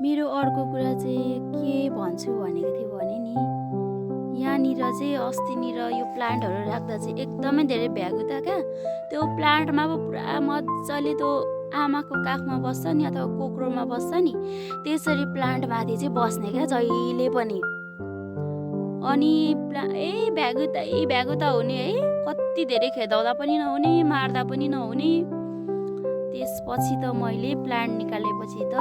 मेरो अर्को कुरा चाहिँ के भन्छु भनेको थिएँ भने नि, यहाँनिर चाहिँ अस्तिनिर यो प्लान्टहरू राख्दा चाहिँ एकदमै धेरै भ्यागुता क्या। त्यो प्लान्टमा पो पुरा मजाले त्यो आमाको काखमा बस्छ नि अथवा कोक्रोमा बस्छ नि, त्यसरी प्लान्टमाथि चाहिँ बस्ने क्या जहिले पनि। अनि भ्यागुता हुने है, कति धेरै खेदाउँदा पनि नहुने, मार्दा पनि नहुने। त्यसपछि त मैले प्लान्ट निकालेपछि त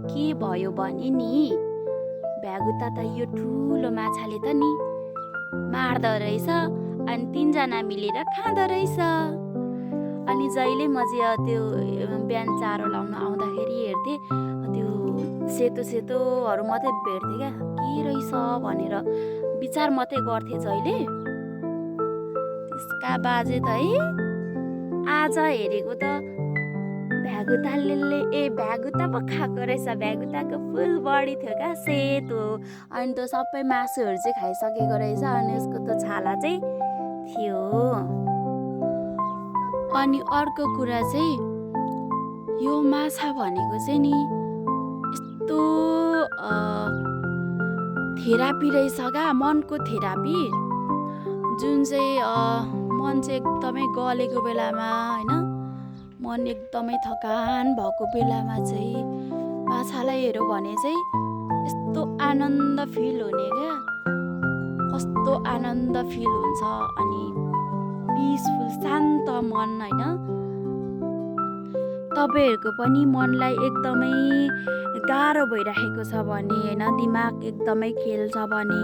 के भयो भने नि, भ्यागुता त यो ठुलो माछाले त नि मार्दो रहेछ अनि 3 जना मिलेर खाँदो रहेछ। अनि जहिले म चाहिँ त्यो बिहान चारो लाउन आउँदाखेरि हेर्थेँ, त्यो सेतो सेतोहरू मात्रै भेट्थेँ क्या, के रहेछ भनेर विचार मात्रै गर्थेँ जहिले। त्यसका बाजे त है आज हेरेको त भ्यागुता पो खाएको रहेछ। भ्यागुताको फुल बडी थियो क्या, सेतो। अनि त्यो सबै मासुहरू चाहिँ खाइसकेको रहेछ अनि उसको त छाला चाहिँ थियो। अनि अर्को कुरा चाहिँ यो माछा भनेको चाहिँ नि यस्तो थेरापी रहेछ क्या, मनको थेरापी। जुन चाहिँ मन चाहिँ एकदमै गलेको बेलामा होइन, मन एकदमै थकान भएको बेलामा चाहिँ माछालाई हेऱ्यो भने चाहिँ यस्तो आनन्द फिल हुने क्या, कस्तो आनन्द फिल हुन्छ। अनि पिसफुल शान्त मन होइन। तपाईँहरूको पनि मनलाई एकदमै गाह्रो भइराखेको छ भने होइन, दिमाग एकदमै खेल्छ भने,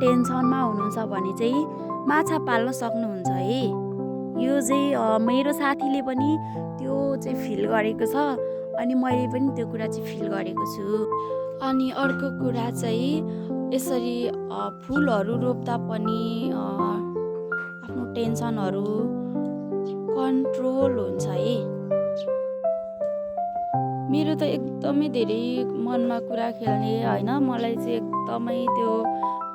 टेन्सनमा हुनुहुन्छ भने चाहिँ माछा पाल्न सक्नुहुन्छ है। यो चाहिँ मेरो साथीले पनि त्यो चाहिँ फिल गरेको छ अनि मैले पनि त्यो कुरा चाहिँ फिल गरेको छु। अनि अर्को कुरा चाहिँ यसरी फुलहरू रोप्दा पनि आफ्नो टेन्सनहरू कन्ट्रोल हुन्छ है। मेरो त एकदमै धेरै मनमा कुरा खेल्ने होइन, मलाई चाहिँ एकदमै त्यो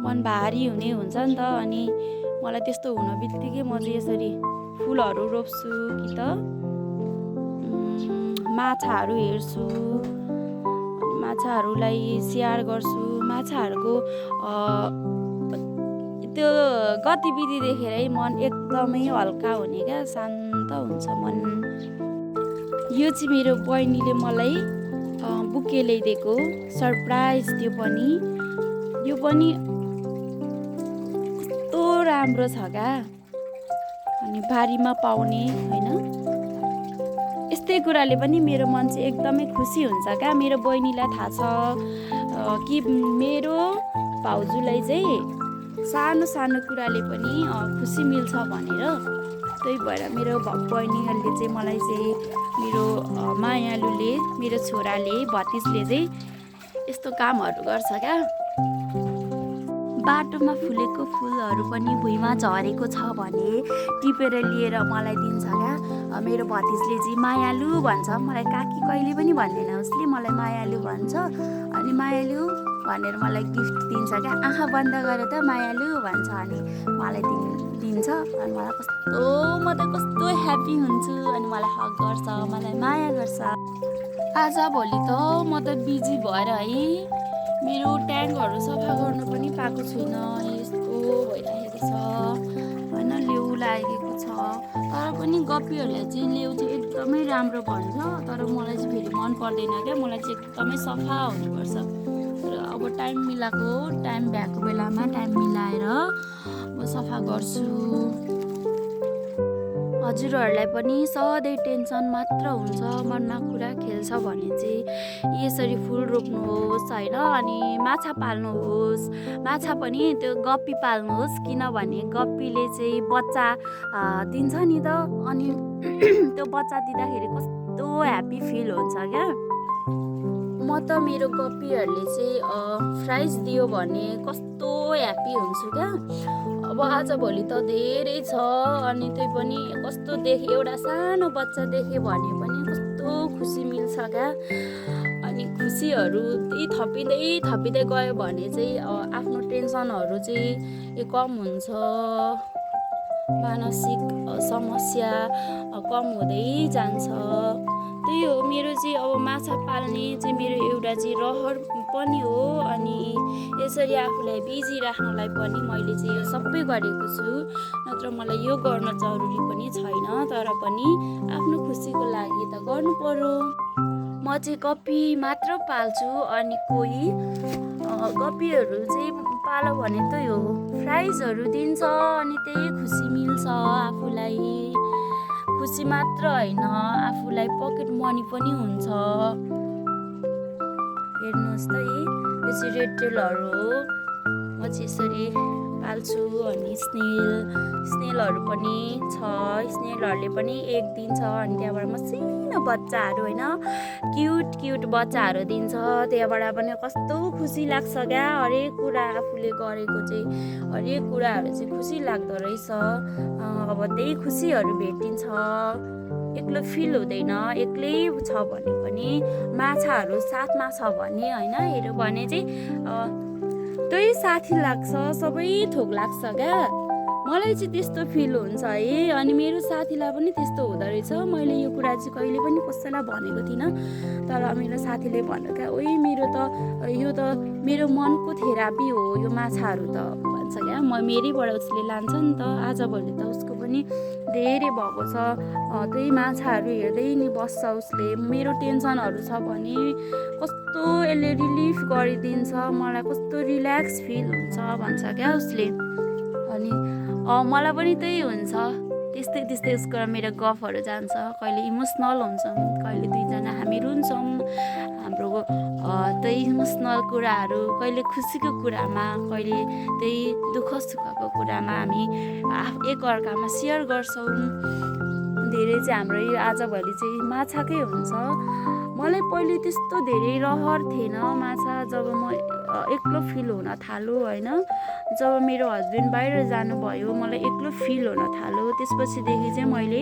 मन भारी हुने हुन्छ नि त। अनि मलाई त्यस्तो हुन बित्तिकै म चाहिँ यसरी फुलहरू रोप्छु कि त माछाहरू हेर्छु, माछाहरूलाई स्याहार गर्छु। माछाहरूको त्यो गतिविधि देखेरै मन एकदमै हल्का हुने क्या, शान्त हुन्छ मन। यो चाहिँ मेरो बहिनीले मलाई बुके ल्याइदिएको सरप्राइज थियो पनि। यो पनि कस्तो राम्रो छ क्या, अनि बारीमा पाउने होइन, यस्तै कुराले पनि मेरो मन चाहिँ एकदमै खुसी हुन्छ क्या। मेरो बहिनीलाई थाहा छ कि मेरो भाउजूलाई चाहिँ सानो सानो कुराले पनि खुसी मिल्छ भनेर। त्यही भएर मेरो बहिनीहरूले चाहिँ मलाई चाहिँ, मेरो मायालुले, मेरो छोराले, भतिजले चाहिँ यस्तो कामहरू गर्छ क्या। बाटोमा फुलेको फुलहरू पनि भुइँमा झरेको छ भने टिपेर लिएर मलाई दिन्छ क्या। मेरो भतिजले चाहिँ मायालु भन्छ, मलाई काकी कहिले पनि भन्दैन, उसले मलाई मायालु भन्छ। अनि मायालु भनेर मलाई गिफ्ट दिन्छ क्या, आँखा बन्द गरेर त मायालु भन्छ अनि मलाई दिन्छ। अनि मलाई म त कस्तो ह्याप्पी हुन्छु। अनि मलाई हग गर्छ, मलाई माया गर्छ। आजभोलि त म त बिजी भएर है मेरो ट्याङ्कहरू सफा गर्नु पनि पाएको छुइनँ। यस्तो भइरहेको छ होइन, लेउ लागेको छ। तर पनि गप्पीहरूले चाहिँ लेउ चाहिँ एकदमै राम्रो भन्छ, तर मलाई चाहिँ फेरि मन पर्दैन क्या। मलाई चाहिँ एकदमै सफा हुनुपर्छ। तर अब टाइम भएको बेलामा टाइम मिलाएर म सफा गर्छु। हजुरहरूलाई पनि सधैँ टेन्सन मात्र हुन्छ, मनमा कुरा खेल्छ भने चाहिँ यसरी फुल रोप्नुहोस् होइन, अनि माछा पाल्नुहोस्। माछा पनि त्यो गप्पी पाल्नुहोस्, किनभने गप्पीले चाहिँ बच्चा दिन्छ नि त। अनि त्यो बच्चा दिँदाखेरि कस्तो ह्याप्पी फिल हुन्छ क्या। म त मेरो गप्पीहरूले चाहिँ प्राइज दियो भने कस्तो ह्याप्पी हुन्छु क्या। अब आजभोलि त धेरै छ, अनि त्यही पनि कस्तो एउटा सानो बच्चा देख्यो भने पनि कस्तो खुसी मिल्छ क्या। अनि खुसीहरू थपिँदै गयो भने चाहिँ आफ्नो टेन्सनहरू चाहिँ कम हुन्छ, मानसिक समस्या कम हुँदै जान्छ। त्यही हो मेरो चाहिँ अब माछा पाल्ने चाहिँ मेरो एउटा चाहिँ रहर पनि हो। अनि यसरी आफूलाई बिजी राख्नलाई पनि मैले चाहिँ यो सबै गरेको छु। नत्र मलाई यो गर्न जरुरी पनि छैन, तर पनि आफ्नो खुसीको लागि त गर्नु पर्यो। म चाहिँ गप्पी मात्र पाल्छु। अनि कोही गप्पीहरू चाहिँ पालो भने त्यही हो, प्राइजहरू दिन्छ अनि त्यही खुसी मिल्छ आफूलाई। खुसी मात्र होइन, आफूलाई पकेट मनी पनि हुन्छ। हेर्नुहोस् त यो चाहिँ रेड टेलहरू हो, म चाहिँ यसरी पाल्छु। अनि स्नेलहरू पनि छ, स्नेलहरूले पनि एक दिन्छ। अनि त्यहाँबाट मसिनो बच्चाहरू होइन, क्युट बच्चाहरू दिन्छ। त्यहाँबाट पनि कस्तो खुसी लाग्छ क्या। हरेक कुरा आफूले गरेको चाहिँ हरेक कुराहरू चाहिँ खुसी लाग्दो रहेछ। अब त्यही खुसीहरू भेटिन्छ, एक्लो फिल हुँदैन। एक्लै छ भने पनि माछाहरू साथमा छ भने होइन, हेऱ्यो भने चाहिँ त्यही साथी लाग्छ, सबै थोक लाग्छ क्या। मलाई चाहिँ त्यस्तो फिल हुन्छ है। अनि मेरो साथीलाई पनि त्यस्तो हुँदो रहेछ। मैले यो कुरा चाहिँ कहिले पनि कसैलाई भनेको थिइनँ, तर मेरो साथीले भन्यो क्या, ओइ यो त मेरो मनको थेरापी हो यो माछाहरू त भन्छ क्या। मेरैबाट उसले लान्छ नि त। आजभोलि त उसको पनि धेरै भएको छ, त्यही माछाहरू हेर्दै नि बस्छ उसले। मेरो टेन्सनहरू छ भने कस्तो यसले रिलिफ गरिदिन्छ, मलाई कस्तो रिल्याक्स फिल हुन्छ भन्छ क्या उसले। अनि मलाई पनि त्यही हुन्छ। त्यस्तै उसको मेरो गफहरू जान्छ। कहिले इमोसनल हुन्छौँ, कहिले दुईजना हामी रुन्छौँ। हाम्रो त्यही इमोसनल कुराहरू, कहिले खुसीको कुरामा, कहिले त्यही दुःख सुखको कुरामा हामी एकअर्कामा सेयर गर्छौँ। धेरै चाहिँ हाम्रो यो आजभोलि चाहिँ माछाकै हुन्छ। मलाई पहिले त्यस्तो धेरै रहर थिएन माछा। जब म एक्लो फिल हुन थाल्यो होइन, जब मेरो हस्बेन्ड बाहिर जानुभयो, मलाई एक्लो फिल हुन थाल्यो। त्यसपछिदेखि चाहिँ मैले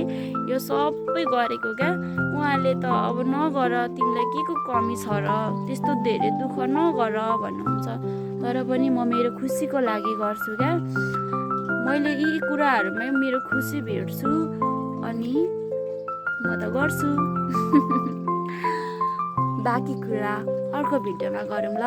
यो सबै गरेको क्या। उहाँले त अब नगर, तिमीलाई के को कमी छ र, त्यस्तो धेरै दुःख नगर भन्नुहुन्छ। तर पनि म मेरो खुसीको लागि गर्छु क्या। मैले यी कुराहरूमै मेरो खुसी भेट्छु अनि म त गर्छु। बाँकी कुरा अर्को भिडियोमा गरौँ ल।